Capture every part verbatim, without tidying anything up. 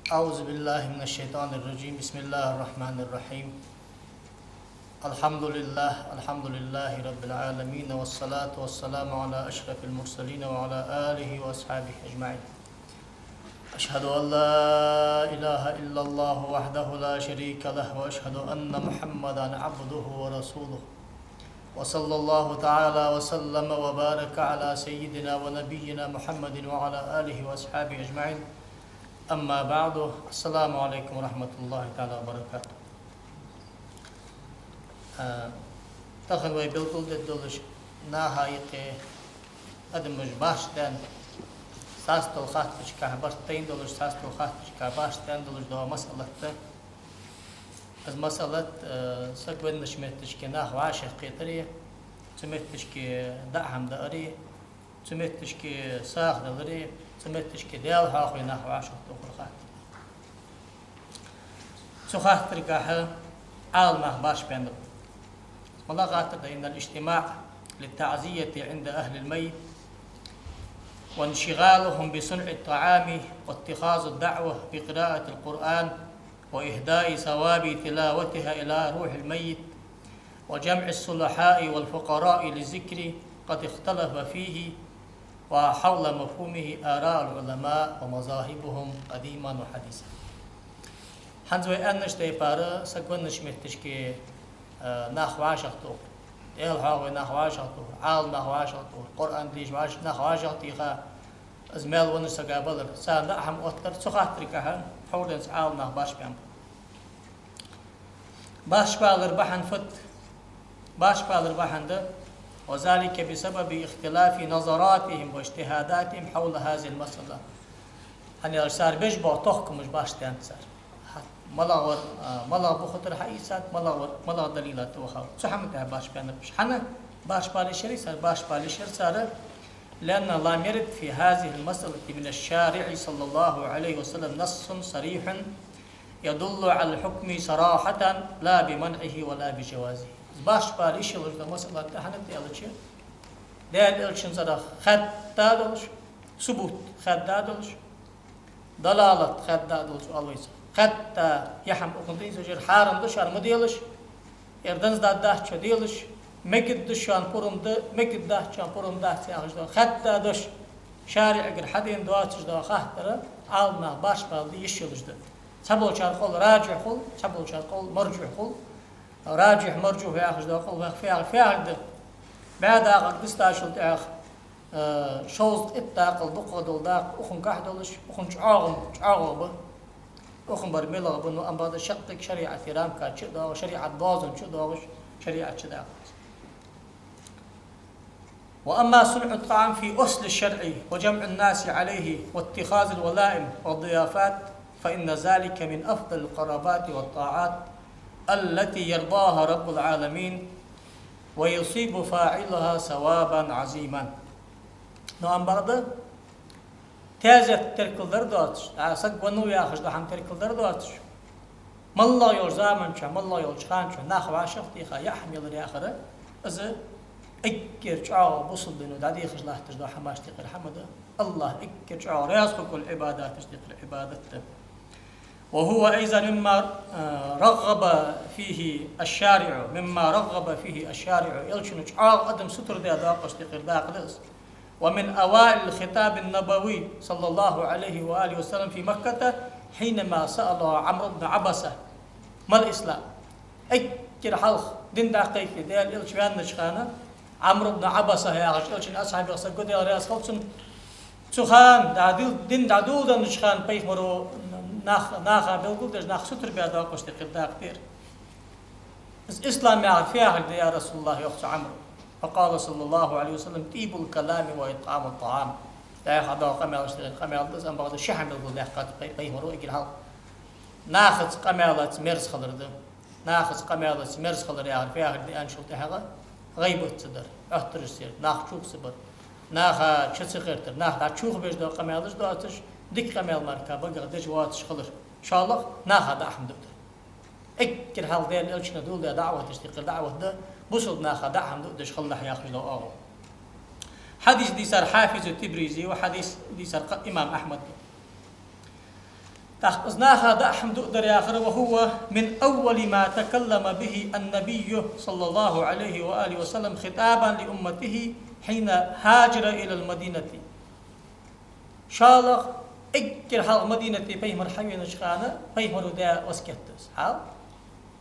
أعوذ بالله من الشيطان الرجيم. بسم الله الرحمن الرحيم. الحمد لله، الحمد لله رب العالمين، والصلاة والسلام على أشرف المرسلين وعلى آله وأصحابه أجمعين. أشهد أن لا إله إلا الله وحده لا شريك له، وأشهد أن محمدا عبده ورسوله. وصلى الله تعالى وسلم وبارك على سيدنا ونبينا محمد وعلى آله وأصحابه أجمعين. أما بعد، السلام عليكم ورحمة الله تعالى وبركاته. А, тахан вай белгалдергдолаш наха юкъе адамаш башха даьнна, цхьацца дола хаттарашка барт тайна долаш, цхьацца дола хаттарашка башха даьнна долаш дола масъалат да. Из масъалат, а, саг веннача метташка нах вӀашагӀкхетари, цу метташка даа хӀама даари, цу метташка сагӀа далари, цу метташка Даьла хьоахаве нах вӀашагӀтохар хаттар. Цу хаттаргахьа Ӏаламнах башха баьннаб. МалагӀа хаттар да: إن الاجتماع للتعزية عند أهل الميت وانشغالهم بصنع الطعام واتخاذ الدعوة بقراءة القرآن وإهداء ثواب تلاوتها إلى روح الميت وجمع الصلحاء والفقراء للذكر قد اختلف فيه وحول مفهومه آراء العلماء ومذاهبهم قديما وحديثا. ХӀанз вай аьннача тайпара саг веннача метташка, а, нах вӀашагӀтохар, Даьла хьоахаве нах вӀашагӀтохар, Ӏаламнах вӀашагӀтохар, Къуръан дешаш вӀаш-, нах вӀашагӀтеха, из мел веннача сага балар, царна даа хӀама оттар, цу хаттаргахьа хьоаденца Ӏаламнах башха баьннаб. Башха балара бахьан фуд? Башха балара бахьан да: وذلك بسبب اختلاف نظراتهم واجتهاداتهم حول هذه المسألة. ХӀана аьлча цар беш бола тохкамаш башха даьннад цар. ХӀа-, малагӀвар, а, малагӀа бухатар хьаийцад, малагӀвар, малагӀа далилат вахав. Цу хӀаман тӀа башха баьннаб уж. ХӀана башха бала йиш яр цар? Башха бала йиш яр цар, لأنه لم يرد في هذه المسألة من الشارع صلى الله عليه وسلم نص صريح يدل على الحكم صراحة لا بمنعه ولا بجوازه. Башха бала йиш йолаш дола масъалат да, хӀана аьлча Даьла Элчан цӀерах хатта долаш, субут хатта долаш, далалат хатта долаш оал вай цох. Хатта я хӀама укхун дин сажир хьарам да, шоана ма делаш, ер данза дац шоана делаш, мегаш да шоана пурам да, мегаш дац шоана пурам дац яхаш дола, хатта дош, шариӀагара хьадена доацаш дола хаттар Ӏаламнаха башха бала де йиш йолаш да. Цхьаболчар къовл раджихь хул, цхьаболчар къовл марджухь хул. Раджихь, марджухь яхаш дола къовл фу яхар, фу яхар да? БӀаь дакъа дистачул тӀехьагӀа, э, шовзткъа итт дакъал дукхагӀа дола дакъа укхунгахьа долаш, укхун чӀоагӀа, чӀоагӀагӀа ба. Укхун бар мелгӀа ба, ну, амма бакъда шаккхе шариӀата рамка чу доагӀа, шариӀата база чу доагӀаш, шариӀат чу дакъа. وأما صنع الطعام في أصل الشرع وجمع الناس عليه واتخاذ الولائم والضيافات فإن ذلك من أفضل القربات والطاعات التي يرضاها رب العالمين ويصيب فاعلها ثوابا عظيما. Ну, амма бакъда, таьзет теркалдар доацаш, а, саг веннав яхаш дола хӀама теркалдар доацаш, моллагӀа йолча заман чу, моллагӀа йолча хана чу нах вӀашагӀтеха яа хӀама ялар яхар, из эггара чӀоагӀа бусалба дино дӀадехаш латташ дола хӀамашта юкъера хӀама да. АллахӀ эггара чӀоагӀа раьза хургвола Ӏибадаташта юкъера Ӏибадат да. وهو أيضا مما، آه، رغب فيه الشارع، مما رغب فيه الشارع. Элчано чӀоагӀа адам сутара даь дакъашта юкъера дакъа да из. ومن أوائل الخطاب النبوي صلى الله عليه وآله وسلم في مكة حينما سأله عمرو بن عبسة: ما الإسلام؟ Эггара хьалха дин дӀакхайкаде Даьла Элча ваьннача хана Ӏамр ибн Ӏабаса яхаш Элчан асхьабех саг ва, Даьла раьза хилва цунна. Цу хана, дӀадил-, дин дӀадоладеннача хана пайхамаро нах, наха белгалдеш, нах сутара баь дакъашта юкъера дакъа да ер. Из ислам яхар фу яхилга да, я Расулаллахь, йоах цу Ӏамро. فقال صلى الله عليه وسلم: طيب الكلام وإطعام الطعام. ДӀахо дола къамаьлаш тӀера къамаьл да из, амма бакъда ши хӀама белгалдаьккхад пай-, пайхамаро эггара хьалха. Нахаца къамаьлаца мерза хилар да. Нахаца къамаьлаца мерза хилар яхар фу яхилга да аьнначул тӀехьагӀа, гӀийбат ца дар, Ӏоттараш ца яр, нах чу ца бар, наха чу ца гӀертар, нах дӀачубеш дола къамаьлаш доацаш, дика къамаьл мара багах деш воацаш хилар. ШоллагӀа, наха даа хӀама дуадар. Эггара хьалха Даьла Элчано доладаь даӀваташта юкъера даӀват да, бусалба наха даа хӀама дуадеш хилалахь яхаш дола оагӀув. Хьадис дийцар Хьафиз ат-Тибризи ва, хьадис дийцар къа-, имам Ахьмад ва. Ах, из наха даа хӀама дуадар яхар, وهو من أول ما تكلم به النبي صلى الله عليه وآله وسلم خطابا لأمته حين هاجر إلى المدينة. ШоллагӀа, эггара хьалха Мадинате пайхамар хьавенача хана пайхамаро даь васкет да из. Хьал?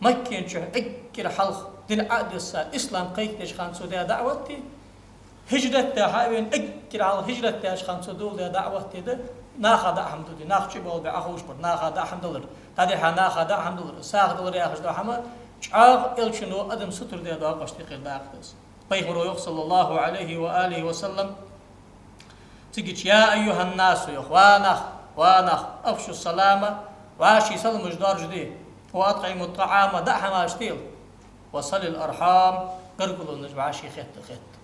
Маккан чу эггара хьалха дин Ӏодесса, ислам кхайкадеча хана цо даь даӀват да, хӀижрат даь хьавена, эггара хьалха хӀижрат даьча хана цо дола даь даӀват да, наха даа хӀама дуаде, нах чӀоагӀа бӀаховшабар, наха даа хӀама далар, дӀадихьа наха даа хӀама далар, сагӀа далар яхаш дола хӀама, чӀоагӀа Элчано адам сутара даь доакъошта юкъера дакъа да из. Пайхамаро йоах, صلى الله عليه وآله وسلم, цигача: يا أيها الناس, йоах, ва нах, ва нах, أفشوا السلام, вӀаший саламаш доаржаде, وأطعموا الطعام, даа хӀамаш тела, وصلوا الأرحام, гаргалонаш вӀаший хетта, хетта.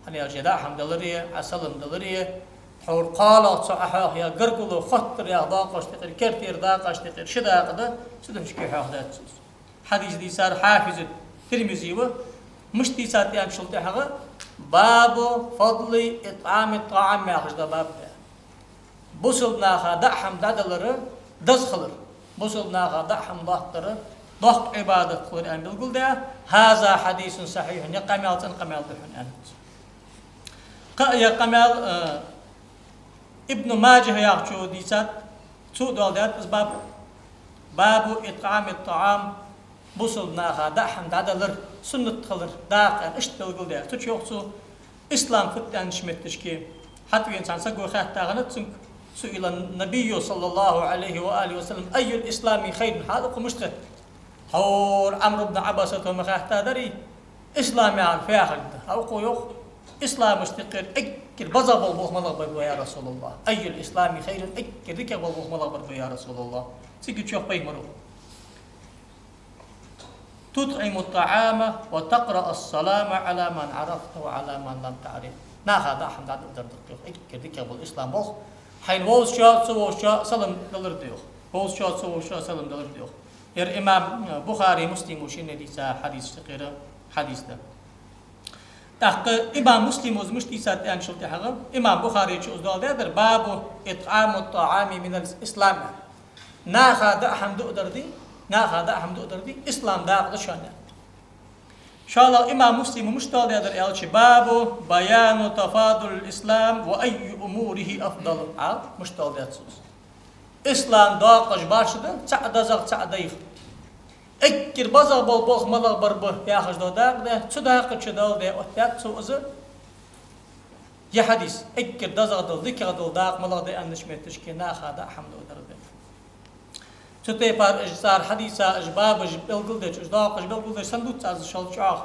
ХӀана аьлча даа хӀама даларе, Ӏа салам даларе, тхьовра кхоалагӀа цо Ӏа хьоахаяь гаргало хоттар яха доакъошта юкъера, кертера дакъошта юкъера ши дакъа да, цу дунашка хьоахадаьд цо из. Хьадис дийцар Хьафиз Тирмизи ва, мишта дийцад аьнначул тӀехьагӀа: باب فضل إطعام الطعام яхаш да баб да. Бусалба наха даа хӀама дӀадалар деза хилар, бусалба наха даа хӀама латтар доккха Ӏибадат хилар аьнна белгалдаь, هذا حديث صحيح, ер къамаьл цӀена къамаьл да хьона аьнна. Кхы а ер къамаьл, э, Ибн Маджахь яхачо дийцад, цо доаладаьд из баб, باب إطعام الطعام, бусалба наха даа хӀама дӀадалар суннат хилар дакъа аьнна, иштта белгалдаь. Цу чу йоах цо, ислам фуд аьннача метташка хьатӀавена цхьан саго хаьттад цунга: سئل النبي صلى الله عليه وآله وسلم أي الإسلام خير, хьал укхо мишта хаьттад. Тхьовра Ӏамр ибн Ӏабасата ма хаьттадарий, ислам яхар фу яхар да. Хьа укхо йоах, исламашта юкъера эггара безагӀа бола болх малагӀбар ба, я РасулаллахӀ? أي الإسلام خير, эггара дикагӀа бола болх малагӀбар ба, я РасулаллахӀ? Цигача йоах пайхамаро: تطعم الطعام وتقرأ السلام على من عرفت وعلى من لم تعرف. Наха даа хӀама дӀадалар да йоах эггара дикагӀа бола ислам болх. Хьайна вовзачоа, ца вовзачоа салам далар да йоах. Вовзачоа, ца вовзачоа салам далар да йоах. Ер имам, э, Бухари, Муслимо шинне дийца хьадисашта юкъера хьадис да. ТӀаккха имам Муслимо из мишта дийцад аьнначул тӀехьагӀа, имам Бухаречо из доаладаьдар: باب إطعام الطعام من الإسلام. Наха даа хӀама дуадар да, наха даа хӀама дуадар да ислам дакъа да шоана. ШоллагӀа, имам Муслимо мишта доаладаьдар аьлча: باب بيان تفاضل الإسلام وأي أموره أفضل. Хьал, мишта доаладаьд цо из. Ислам доакъаш башха да, цаӀ дезагӀа, цаӀ дайха. Эггара безагӀа бола болх малагӀбар ба яхаш дола дакъа да, цу дакъа чу доаладаь оттадаьд цо из ер хьадис, эггара дезагӀа дола, дикагӀа дола дакъа малагӀа да аьннача метташка наха даа хӀама дуадар да. Цу тайпара уж цар хьадисаш, уж бабаш белгалдеча, уж доакъаш белгалдеча санна дувц аз шоана чӀоагӀа.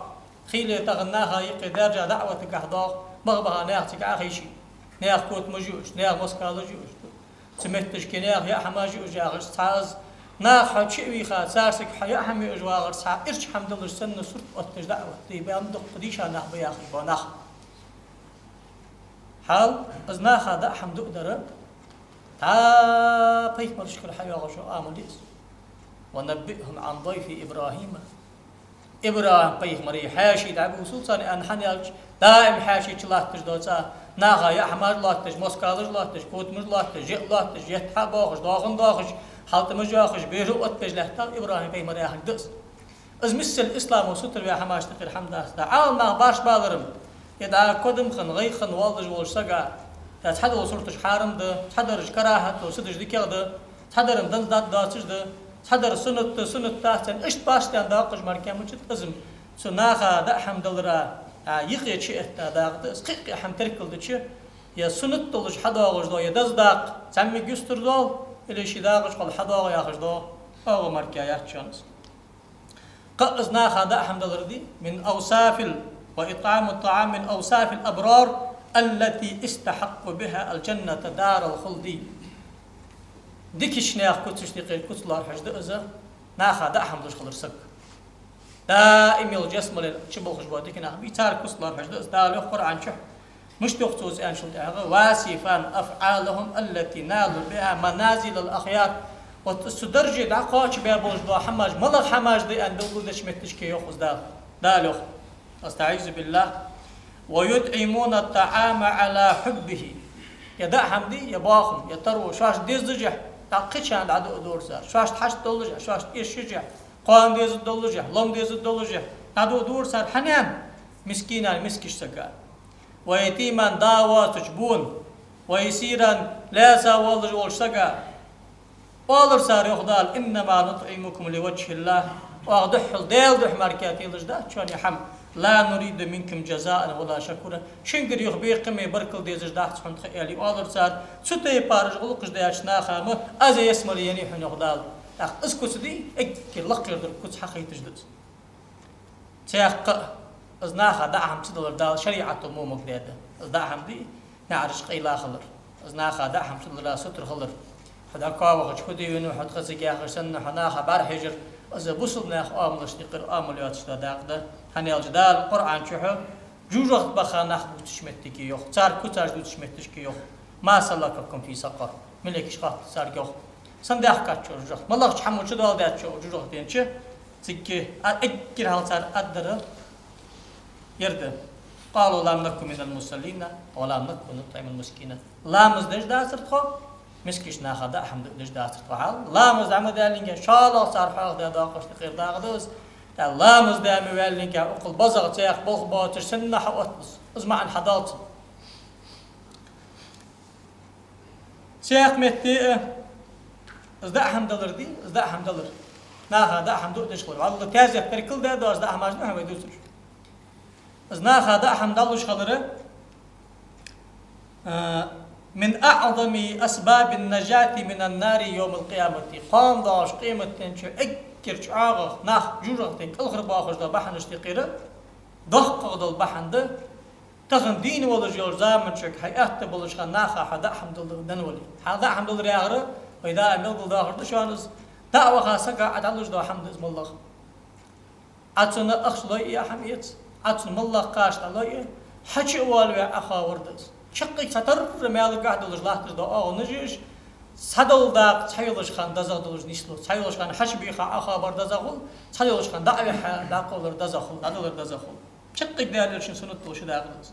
Хийла тахан наха юкъе даьржа даӀватагахьа доагӀа, баха-баха наьха цига Ӏохайший. Наьха котамаш я уж, наьха москалаш я уж. Цу метташка наьха яа хӀамаш я уж яхаш, цхьа из нах хьо чу а вийха, цар цига хьо яа хӀама юаш вагӀар, цхьа ирча хӀама далаш санна сурт оттадеш даӀват де, баьнна дукха дийша нах ба яхаш бола нах. Хьал, из наха даа хӀама дуадар, дӀа пайхамарашкара хьайоагӀаш йола Ӏамал я из. ونبئهم عن ضيف إبراهيم. ИбрахӀим-пайхамара хьаьший дӀабувцал царна, аьнна, хӀана аьлча, даим хьаьший чу латташ дола цӀа, наха яа хӀамаш лоаттадеш, москалаш лоаттадеш, котамаш лоаттадеш, жиъ лоаттадеш, етт хьа а боахаш, доахан доахаш, хьалтӀамаш йоахаш, бера а оттабеш лаьттав ИбрахӀим-пайхамар яхилга да из. Из миссел исламо сутара ваь хӀамашта юкъера хӀама дац. ДӀа Ӏаламнах башха балар-м, е дӀа кодам хинна, гӀайгӀа хинна воаллаш волаш саг, е цхьадола сурташ хьарам да, цхьадараш карахӀат да, судаш дикагӀа да, цхьадар-м деза дакъа доацаш да, цхьадар суннат да, суннат дац аьнна, иштта башха даьнна доакъаш мара кхы мичад из-м. Цу наха даа хӀама далара, а, юкъе чуэтта дакъа да из, кхы-кхы хӀама теркалдича, е суннат долаш хьадоагӀаш дола, е деза дакъа цхьаммига юстар дола, или ший дакъа чу хьадоагӀа яхаш дола, оаха мара кхы яц шоана из. Кхы а из наха даа хӀама далар да, من أوصاف ال-، وإطعام الطعام من أوصاف الأبرار التي يستحق بها الجنة دار الخلد. Дикача наьха куцашта юкъера куц лоархӀаш да из, наха даа хӀама луш хилар саг. Даим йола ялсмале чу болхаш бола дика нах бий, цар куц лоархӀаш да из. Дала йоах Къуръан чу: мишта йоах цо из аьнначул тӀехьагӀа: واصفا أفعالهم التي نالوا بها منازل الأخيار. Вот цу дарже дӀакхоачаш баь болаш бола хӀамаш малагӀа хӀамаш да аьнна белгалдеча метташка йоах из Дала. Дала йоах: أستعيذ بالله. ويطعمون الطعام على حبه. Е даа хӀама да, е боахам, е таро, шоашта дезача ТӀаккха кхычарна дӀадуа дора цар. Шоашта хьашт доллашехь, шоашта эшаш йоллашехь, кхоана дезаш доллашехь, лом дезаш доллашехь, дӀадуа дора цар хьанна? Мискинан, мискача сага. ويتيما, да воацача бона. وأسيرا, лаьца воллаш волча сага. Оалар цар, йоах Дала: إنما نطعمكم لوجه الله. Оаха духхьал Даьла духьа мара кхы телаш дац шоана хӀама. لا نريد منكم جزاء ولا شكورا. Шунгара юха бекхам а, баркал а дезаш дац хьона тха, аьле, оалар цар. Цу тайпара уж гӀулакхаш деча наха ма аз ялсмале еннай хьона, йоах Дала. ТӀаккха из куц дий, эггара лакхера дола куц хьахайташ да из. Цхьаькха а из наха даа хӀама ца далар Дала шариӀато мо магадаьд. Из даа хӀама дий, наӀараш къайла хилар. Из наха даа хӀама ца далара сутара хилар. Хьо дӀакхавахача, фу де венав хьо тха цига яхаш санна, хьо наха бӀарахьежар, из бусалба наьха оамалашта юкъера оамал йоацаш дола дакъа да. ХӀана аьлча Дала Къуръан чу жожагӀате баха нах бувцача моттиге йоах, цар куцаш дувцача моттиге йоах: ما سلككم في سقر. Малейкаша хоаттац царга, йоах: сенна даьхкад шо жожагӀате? МалагӀча хӀамо чудоаладаьд шо жожагӀатен чу? Цига а эггара хьалха цар аргдар ер да: قالوا لم نك من المصلين ولم نك نطعم المسكين. Ламаз деш дацар тхо, мискача наха даа хӀама дуаш дацар тхо хьал. Ламаз дӀа ма даьллинге, шоллагӀа цар хьоахадаь доакъошта юкъера дакъа да из. ТӀаккха ламаз даь ма ваьллинге, укхул базагӀа цхьаькха болх боацаш санна хьаотт из. Из маӀан хьадоал цун. Цхьаькха метте а из даа хӀама далар дий, из даа хӀама далар. Наха даа хӀама дуаш хилар. Валла, таьзет беркал да, из даа хӀамаш да хьона вай дувцаш. Из наха даа хӀама далуш хилар, а, من أعظم أسباب النجاة من النار يوم القيامة. Кхоана доагӀача къематдийнахьа эггара чӀоагӀа нах жожагӀатен кӀалхарбоахаш дола бахьанашта юкъера доккхагӀа дола бахьан да, тахан дийна волаш йолча заман чу хьай аьттув болаш хана наха хьа даа хӀама далар денна вале. Хьа даа хӀама далар яхар, вай даим белгалдоахаш да шоана из, даа ваха сага Ӏа дӀалуш дола хӀама да из моллагӀа. Ӏа цунна ахча лой а, хӀама эца, Ӏа цунна моллагӀа кхаш дӀалой а, хьачу а воалаве Ӏохавар да из. Чаккхе цхьатарра маьлагахьа долаш латташ дола оагӀонаш я уж, цхьадола дакъа цхьайолча хана дезагӀа долаш нийслу. Цхьайолча хана хьачубийха Ӏохабар дезагӀа хул, цхьайолча хана дӀа а вихьа дӀакъовлар дезагӀа хул, дӀадалар дезагӀа хул. Чаккхе Даьла Элчан суннат долаш дакъа да из.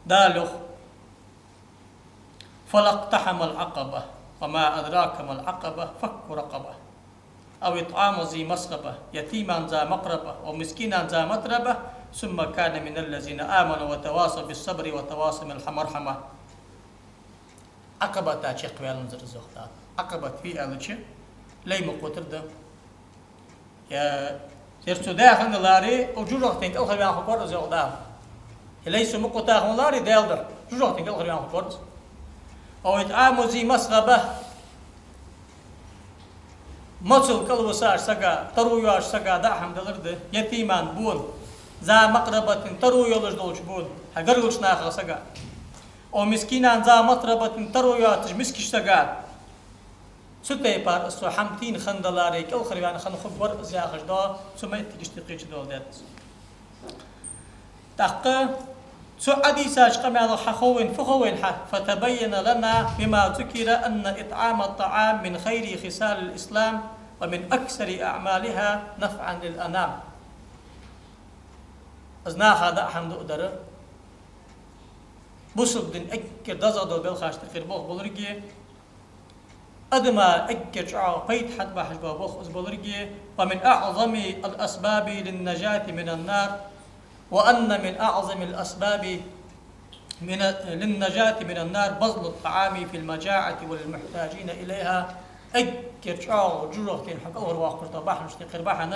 Дала йоах: فلا اقتحم العقبة، وما أدراك ما العقبة، فك رقبة، أو إطعام ذي مسغبة، يتيما ذا مقربة، ومسكينا ذا متربة، ثم كان من الذين آمنوا وتواصوا بالصبر وتواصوا بالمرحمة. Ӏакъабата чакхваьннавар из, йоах Дала. Ӏакъабат фу я аьлча, лай мукъа тара да. Е, ер цу даь хинна ларе, укх жожагӀатен кӀалхарваьнна хургвар из, йоах Дала. Е лай цу мукъа тӀа хинна ларе, Даьла духьа, жожагӀатен кӀалхарваьнна хургвар из. أو إطعام ذي مسغبة. Моцал кӀалвисача сага, таро йоацача сага даа хӀама далар да, يتيما, бона, ذا مقربة, таро йолаш долча бона, хьа гаргарча нахах сага. أو مسكينا ذا متربة, таро йоацача мискача сага. Цу тайпара из цу хӀаман тийна хинна даларе, кӀалхарваьнна хинна хургвар из яхаш да, цу моттигашта юкъе чудоаладаьд из. ТӀаккха цу хьадиса чу къамаьл хьахов вайна, фу хов вайна хьа: فتبين لنا بما ذكر أن إطعام الطعام من خير خصال الإسلام ومن أكثر أعمالها نفعا للأنام. Из наха даа хӀама дуадар бусалба дина эггара дезагӀа дола белхашта юкъера болх болга, адама эггара чӀоагӀа пайда хьатӀабахьаш бола болх из болга, ومن أعظم الأسباب للنجاة من النار، وأن من أعظم الأسباب من، للنجاة من النار بذل الطعام في المجاعة وللمحتاجين إليها. Эггара чӀоагӀа жожагӀатен хьакӀалхарвоаккхаш дола бахьанашта юкъера бахьан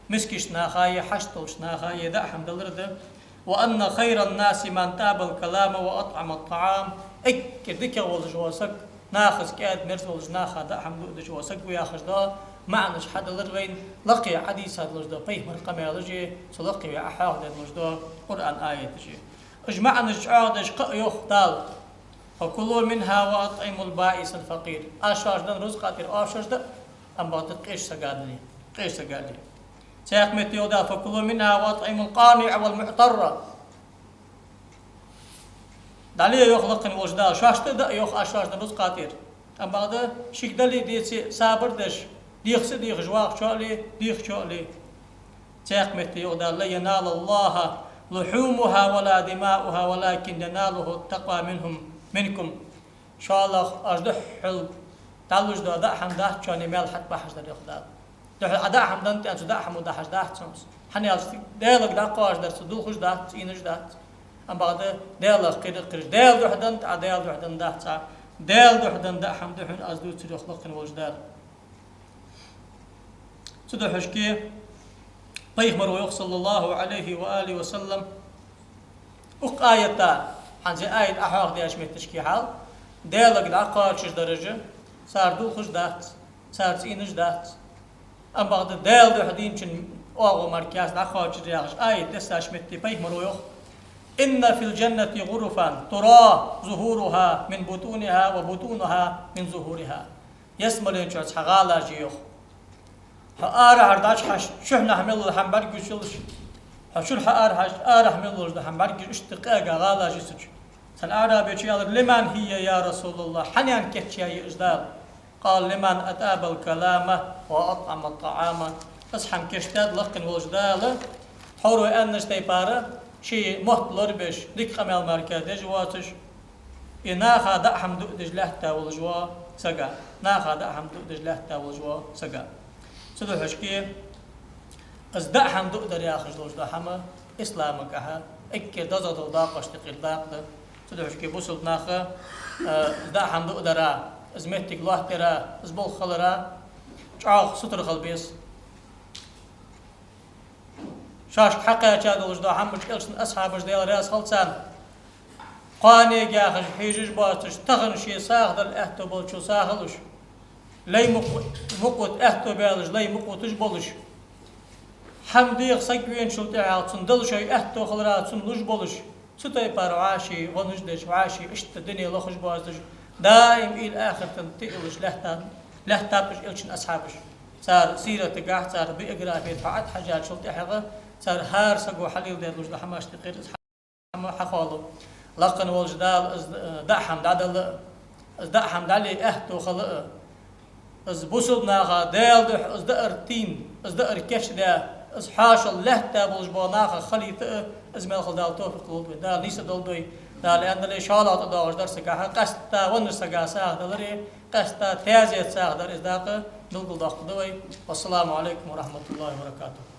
мискача наха е хьашт долча наха е даа хӀама далар да. وأن خير الناس من طاب الكلام وأطعم الطعام. Эггара дикагӀа волаш вола саг, нахаца кӀаьда-мерза волаш, наха даа хӀама дуадеш вола саг ва яхаш дола маӀанаш хьадалар вайна, лакхе хьадийца долаш дола пайхамара къамаьлаш а, цу лакхе вай Ӏохьоахадаь долаш дола Къуръан аяташ а. Уж маӀанаш чӀоагӀдеш кхы а йоах Дала: فكلوا منها وأطعموا البائس الفقير. Аз шоашта денна рузкъа тӀера оаш шоаш даа, ам бакъда къеча сага дале, къеча сага дале. Цхьаькха метте йоах Дала: فكلوا منها وأطعموا القانع والمعتر. ДӀале, йоах лакхе волча Дала, шоашта а даа, йоах, аз шоашта денна рузкъа тӀера. Ам бакъда шийга дале а, деце а сабар деш, дехаца а дехаш вахачоа а ле, дехачоа а ле. Цхьаькха метте йоах Дала: لن ينال الله لحومها ولا دماؤها ولكن يناله التقوى منهم، منكم. ШоллагӀа, оаш духхьал ДӀалуш дола даа хӀама дац, цунна маьл хьатӀабахьаш дар, йоах Дала. Духьал Ӏа даа хӀама даьннад аьнна, цу даа хӀамо дахьаш дац цо. ХӀана аьлча, Даьлага дӀакхоачаш дар цо, дулхуш дац, цӀенаш дац. Амма бакъда Даьлах кхера а кхераш, Даьла духьа даьннад Ӏа, Даьла духьа даьнна дац Ӏа. Даьла духьа даьнна даа хӀама да хьона аз дувцар, йоах лакхвенна волча Дала. Цудухьа шке, пайхамаро йоах, صلى الله عليه وآله وسلم, укх аята, хӀанз ер аят Ӏохьоахадаьча метташка хьал, Даьлага дӀакхоачаш дараш, цар дулхуш дац, цар цӀенаш дац. Амма бакъда Даьла духьа дийначун оагӀув мара кхы дӀакхоачаш дар яхаш аят дессача метте пайхамаро йоах: «إن في الجنة غرفا ترى ظهورها من بطونها وبطونها من ظهورها». Ялсмален чу цхьа гӀалаш я, йоах. Хьо арахьара дӀачухьежача, чухьнахьа мел дола хӀама бӀаргагуш йолаш, хьо чура хьаарахьежача, арахьа мел долаш дола хӀама бӀаргагуш, иштта къега гӀалаш я цу чу. Цхьан аӀрабечо аьлар: «لمن هي يا رسول الله؟» Хьанна аьнна кийчъяьй из, Дала? «قال: لمن أطاب الكلام وأطعم الطعام». Из хӀама кийчдаьд лакхвенна волча Дала, тхьовра вай аьннача тайпара, ший мотт лорабеш, дика къамаьл мара кхы деш воацаш, из наха даа хӀама дуадеш лаьтта волаш вола саг, наха даа хӀама дуадеш лаьтта волаш вола саг. Цудухьа шке, из даа хӀама дуадар яхаш долаш дола хӀама исламагахьа эггара дезагӀа дола дакъошта юкъера дакъа да. Цудухьа шке бусалба наха, э, из даа хӀама дуадара, из моттиг лоаттаяра, из болх хилара чӀоагӀа сутара хила беза. Шоашка хьакхаьча долаш дола хӀамаш, Элчан асхьабаш, Даьла раьза хилва царна, кхоанега яхаш хьежаш боацаш, тахан ший сагӀа дала аьттув болчо сагӀа луш, лай мукъ-, мукъа аьттув баьлаш, лай мукъа тӀа болаш, хӀама деха саг веначул тӀехьагӀа цунна дала шоай аьттув хилара цунна луш болаш, цу тайпара вӀаший гӀонаш деш, вӀаший иштта дуне лохаш боацаш, даим уйла ахартан тӀаилаш лаьтта-, лаьттаб уж Элчан асхьабаш. Цар сиратагахьа, цар биографе тӀа хьо Ӏохьежачул тӀехьагӀа, цар хӀара саго хьалеладаь долаш дола хӀамашта юкъера из хӀама хьахоалу. Лакхвенна волча Дала из, э, даа хӀама дӀадала а, из даа хӀама дӀале аьттув хила а, из бусалба наха Даьла духьа из даар тийна, из даар кийчдаь, из хьоашал лаьтта болаш бола нахах хилийта а, из мел хила Дала товфикъ лолда вайна. Дала нийса долда вай. Дала аьннадале, шоллагӀа тӀадоагӀаш дар сагахьа, къаьстта веннача сага сагӀа даларе, къаьстта таьзета сагӀа дар, из дакъа белгалдоаккхаргда вай. والسلام عليكم ورحمة الله وبركاته.